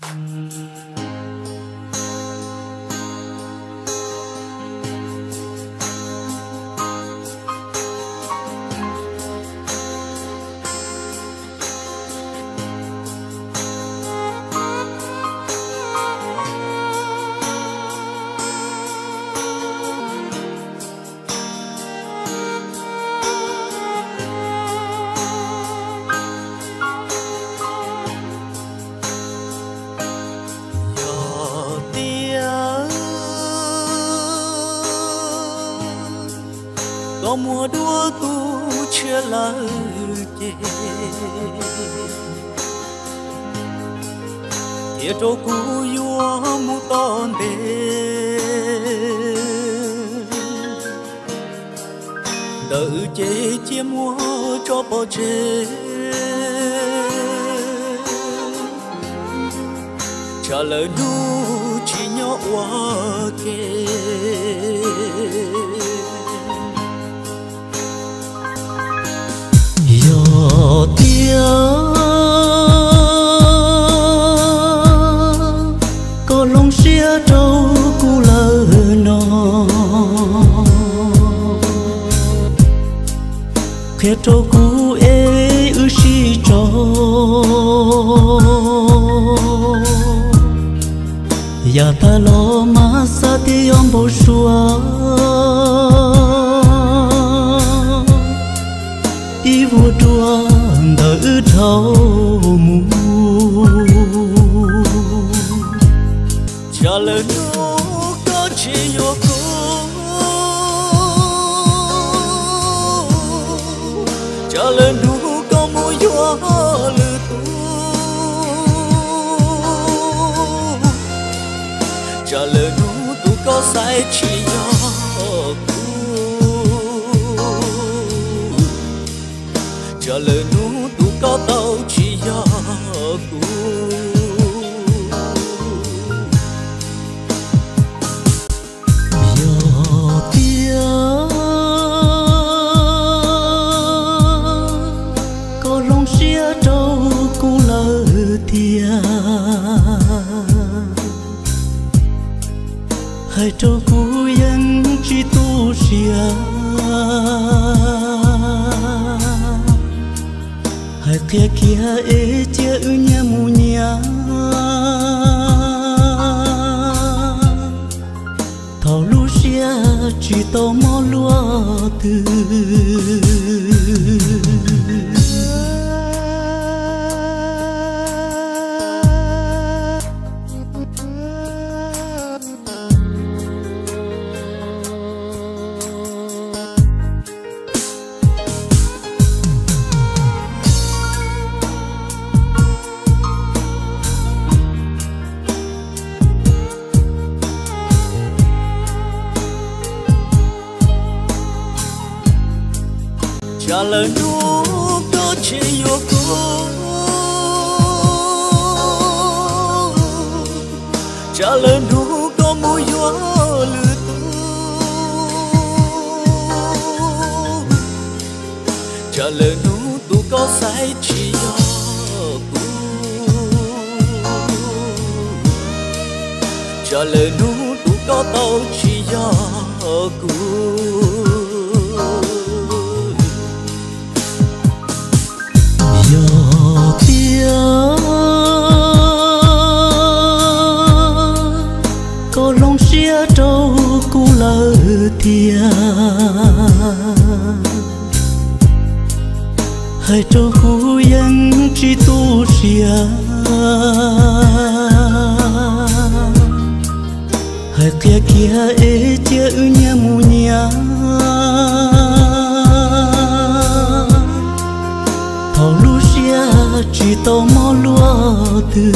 Yog tias koj muaj dua tus tshiab lawm ces qhia rau kuv yuav mus tom ntej. Ntawm wb ces cia muab tso pov tseg, tsam lawm hnub tsis nyob ua ke. Yog tias koj hloov siab rau kuv lawm no, qhia rau kuv es wb sib tso. Yav tag los mas xav tias yuav npau suav, ib vuag dua ntawm wb dhau mus. Tsam lawm hnub koj tsis yuav kuv, tsam lawm hnub koj mus yuav lwm tus, tsam lawm hnub tus koj xaiv tsis yog kuv, tsam lawm hnub tus koj tau tsis yog kuv. Yog tias koj hloov siab rau kuv lawm tiag, hais rau kuv yeej tsis tu siab, hais qhia kiag es cia wb nyias mus nyias. Thaum lub siab tsis tau mob luaj twg, tsam lawm hnub koj tsis yuav kuv, tsam lawm hnub koj mus yuav lwm tus, tsam lawm hnub tus koj xaiv tsis yog kuv, tsam lawm hnub tus koj tau tsis yog kuv. Yog tias koj hloov siab rau kuv lawm tiag, hais rau kuv yeej tsis tu siab, hais qhia kiag es cia wb nyias mus nyias. Thaum lub siab tsis tau mob luaj twg,